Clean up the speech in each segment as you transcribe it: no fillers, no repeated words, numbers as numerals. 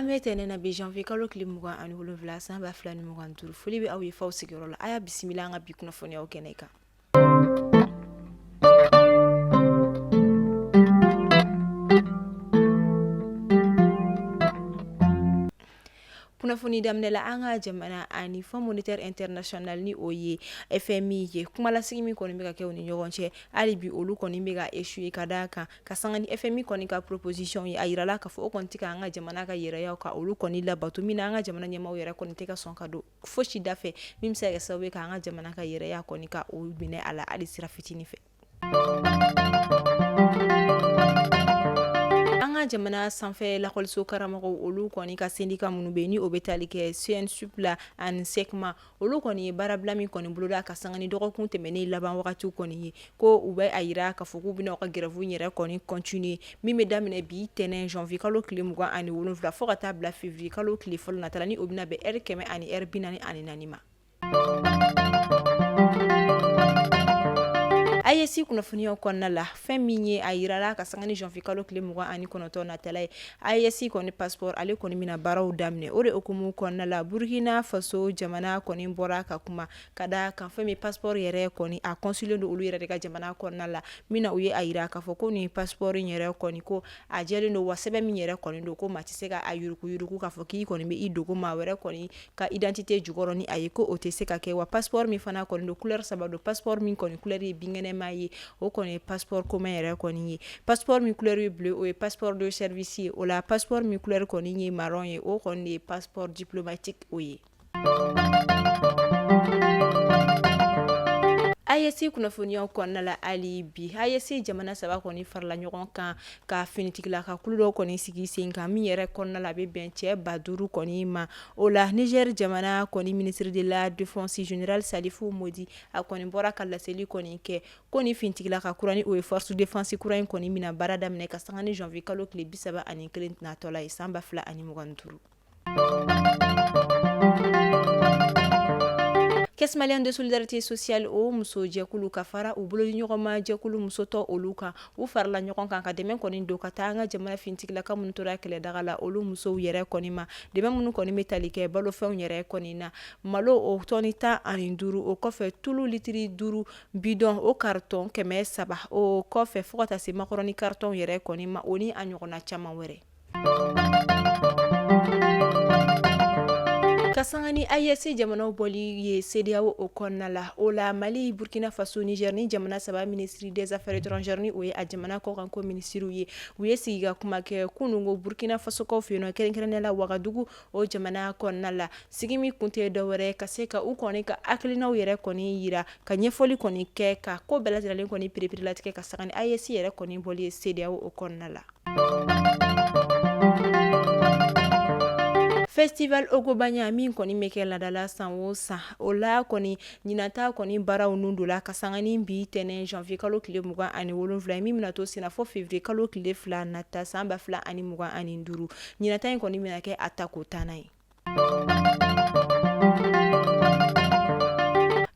An bɛ tɛnɛn na bi janvier kalo tile 27 san 2025. Foli bɛ aw ye f'aw sigiyɔrɔ la. A y'a bisimila an ka bi kunnafoniyaw kɛnɛ kan. Kunnafoni daminɛ la, an ka jamana ani Fonds monétaire international ni o ye FMI ye, kumalasigi min kɔni bɛ ka kɛ u ni ɲɔgɔn cɛ, hali bi olu kɔni bɛ ka échouer, ka d'a kan ka sanga ni FMI kɔni ka proposition ye, a yirala k'a fɔ o kɔni tɛ ka an ka jamana ka yɛrɛya ka olu kɔni labato, min na an ka jamana ɲɛmaaw yɛrɛ kɔni tɛ ka sɔn ka don fosi da fɛ min bɛ se ka kɛ sababu ye k'an ka jamana ka yɛrɛya kɔni ka o minɛ a la hali sira fitinin fɛ. An ka jamana sanfɛ lakɔliso karamɔgɔw, olu kɔni ka syndicat minnu bɛ ni o bɛ tali kɛ SYNSUP la ani SECMA, olu kɔni ye baarabila min kɔni boloda ka sanga ni dɔgɔkun tɛmɛnen laban wagatiw kɔni ye, ko u bɛ a yira k'a fɔ k'u bɛna u ka grève yɛrɛ kɔni continuer, min bɛ daminɛ bi tɛnɛn janvier kalo tile 27 fo ka taa bila février kalo tile fɔlɔ nata la, ni o bɛna bɛn heure 100 ani heure 44 ma. AES kunnafoniyaw kɔnɔna la, fɛn min ye a yirala ka sanga ni janvier kalo tile 29 natala ye, AES kɔni passeport ale kɔni bɛna baaraw daminɛ. O de hukumu kɔnɔna la, Burkina Faso jamana kɔni bɔra ka kuma, ka da kan fɛn min passeport yɛrɛ kɔni a conçulen don olu yɛrɛ de ka jamana kɔnɔna la, min na u ye a yira k'a fɔ ko nin passeport in yɛrɛ kɔni ko a jɛlen don, wa sɛbɛn min yɛrɛ kɔni don, ko maa tɛ se ka a yuruguyurugu k'a fɔ k'i kɔni bɛ i dogo maa wɛrɛ kɔni ka identité jukɔrɔ ni a ye, ko o tɛ se ka kɛ. Wa passeport min fana kɔni don, couleur saba don. Passeport min kɔni couleur ye binkɛnɛma ye, o kɔni ye passeport commun yɛrɛ kɔni ye. Passeport min couleur ye bleu, o ye passeport de service ye. O la passeport min couleur kɔni ye marron ye, o kɔni de ye passeport diplomatique o ye. AES kunnafoniyaw kɔnɔna la, hali bi AES jamana saba kɔni farala ɲɔgɔn kan ka finitigilaka kulu dɔw kɔni sigi sen kan, min yɛrɛ kɔnɔna la a bɛ bɛn cɛ 5000 kɔni ma. O la Niger jamana kɔni ministre de la défense, général Salifu Modi, a kɔni bɔra ka laseli kɔni kɛ ko ni finitigilaka kura ni o ye force défense kura in kɔni bɛna baara daminɛ ka sanga ni janvier kalo tile 31 natɔla ye san 2025. Caisse malienne de solidarité sociale, o muso jɛkulu ka fara u bolodiɲɔgɔnma jɛkulu musotɔ olu kan, u farala ɲɔgɔn kan ka dɛmɛ kɔni don ka taa an ka jamana finitigilaka minnu tora kɛlɛdaga la, olu musow yɛrɛ kɔni ma, dɛmɛ minnu kɔni bɛ tali kɛ balofɛnw yɛrɛ kɔni na: malo o tɔni 15, o kɔfɛ tulu litiri 5 bidɔn o carton 300, o kɔfɛ fo ka taa se makɔrɔni carton yɛrɛ kɔni ma, o ni a ɲɔgɔnna caman wɛrɛ. Ka sanga ni AES jamanaw bɔli ye CEDEAO o kɔnɔna la, o la Mali, Burkina Faso, Niger ni jamana saba ministre des affaires étrangères, ni o ye a jamana kɔkanko minisiriw ye, u ye sigi ka kuma kɛ kununko Burkina Fasokaw fɛ yen, kɛrɛnkɛrɛnnenya la Wagadugu o jamana kɔnɔna la. Sigi min kun tɛ dɔwɛrɛ ka se ka u kɔni ka hakilinaw yɛrɛ kɔni yira, ka ɲɛfɔli kɔni kɛ, ka ko bɛɛ lajɛlen kɔni pereperelatigɛ ka sanga ni AES yɛrɛ kɔni bɔli ye CEDEAO o kɔnɔna la. Festival Ogobagna min kɔni bɛ kɛ laadala san o san, o la kɔni ɲinata kɔni baaraw nun don la ka sanga ni bi tɛnɛn janvier kalo tile 27, min bɛna to senna fo février kalo tile 2 nata san 2025. Ɲinata in kɔni bɛna kɛ a tako 10nan ye.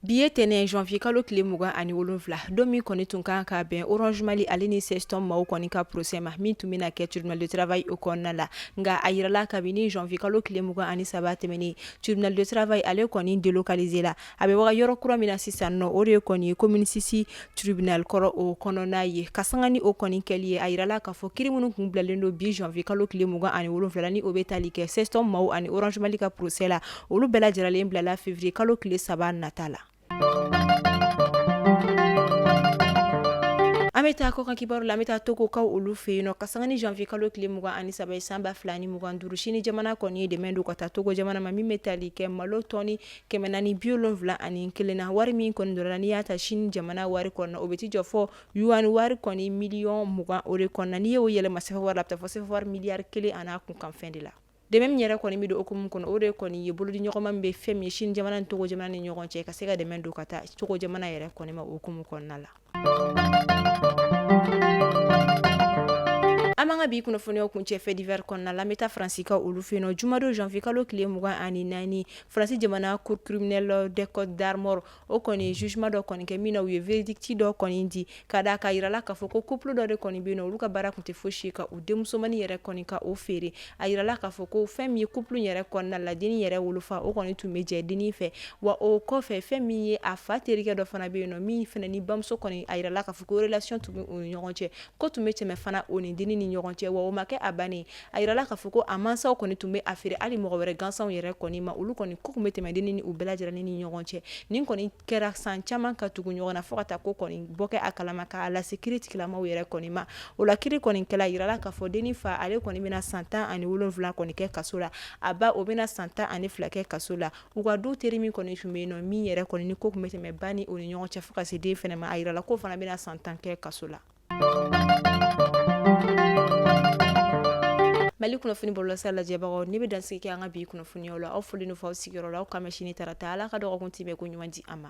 Bi ye tɛnɛn janvier kalo tile 27, don min kɔni tun kan ka bɛn Orange Mali ale ni CSTOM maaw kɔni ka procès ma, min tun bɛna kɛ tribunal de travail o kɔnɔna la. Nka a yirala kabini janvier kalo tile 23 tɛmɛnen, tribunal de travail ale kɔni délocalisé la. A bɛ waga yɔrɔ kura min na sisan nɔ, o de kɔni ye commune 6 tribunal kɔrɔ o kɔnɔna ye. Ka sanga ni o kɔni kɛli ye, a yirala k'a fɔ kiri minnu kun bilalen don bi janvier kalo tile 27, ni o bɛ tali kɛ CSTOM maaw ani Orange Mali ka procès la, olu bɛɛ lajɛlen bilala février kalo tile 3 nata la. An bɛ taa kɔkan kibaru la. An bɛ taa Togokaw olu fɛ yen nɔ. Ka sanga ni janvier kalo tile 23 ye san 2025, Sini jamana kɔni ye dɛmɛ don ka taa Togo jamana ma, min bɛ tali kɛ malo tɔni 471 na. Wari min kɔni donna, n'i y'a ta Sini jamana wari kɔnɔ, o bɛ t'i jɔ fɔ yuan wari kɔni miliyɔn 20 o de kɔnɔna. N'i y'o yɛlɛma sefa wari la, a bɛ taa fɔ sefa wari miliyari 1 an'a kunkanfɛn de la. Dɛmɛ min yɛrɛ kɔni bɛ don hukumu kɔnɔ, o de kɔni ye bolodiɲɔgɔnma min bɛ fɛn min Sini jamana ni Togo jamana ni ɲɔgɔn cɛ, ka se ka dɛmɛ don ka taa Togo jamana yɛrɛ kɔni ma o hukumu kɔnɔna la. An b'an ka ka bi kunnafoniyaw kuncɛ fait divers kɔnɔna la. An bɛ taa Faransi ka olu fɛ yen nɔ. Jumadon janvier kalo tile 24, Faransi jamana cour criminelle des Côtes d'Armor, o kɔni jugement dɔ kɔni kɛ min na u ye verdict dɔ kɔni di ka da ka yirala k'a fɔ ko couple dɔ de kɔni bɛ yen nɔ, olu ka baara tun tɛ fosi ye ka u denmusomanin yɛrɛ kɔni ka o feere. A yirala k'a fɔ ko fɛn min ye couple yɛrɛ kɔnɔna la, dennin yɛrɛ wolofa, o kɔni tun bɛ jɛ dennin fɛ. Wa o kɔfɛ, fɛn min ye a fa terikɛ dɔ fana bɛ yen nɔ, min fana ni bamuso kɔni, a yirala k'a fɔ ko relation tun bɛ u ni ɲɔgɔn cɛ, ko tun bɛ tɛmɛ fana o ni dennin ni ɲɔgɔn cɛ. Wa o ma kɛ a bannen, a yirala k'a fɔ ko a mansaw kɔni tun bɛ a feere hali mɔgɔ wɛrɛ gansanw yɛrɛ kɔni ma. Olu kɔni ko tun bɛ tɛmɛ dennin ni u bɛɛ lajɛlen ni ɲɔgɔn cɛ. Nin kɔni kɛra san caman ka tugu ɲɔgɔn na, fo ka taa ko kɔni bɔ kɛ a kalama k'a lase kiri tigilamaw yɛrɛ kɔni ma. O la kiri kɔni kɛla, yirala k'a fɔ dennin fa, ale kɔni bɛna san 17 kɔni kɛ kaso la. A ba, o bɛna san 12 kɛ kaso la. U ka du teri min kɔni tun bɛ yen nɔ, min yɛrɛ kɔni ni ko tun bɛ tɛmɛ ba ni o ni ɲɔgɔn cɛ fo ka se den fana ma, a yirala k'o fana bɛna san 10 kɛ kaso la. Mali kunnafoni bɔlɔlɔsira lajɛbagaw, ne bɛ dansigi kɛ an ka bi kunnafoniyaw la. Aw folen don f'aw sigiyɔrɔ la. Aw k'an bɛn sini tarata. Ala ka dɔgɔkun tɛmɛ ko ɲuman di an ma.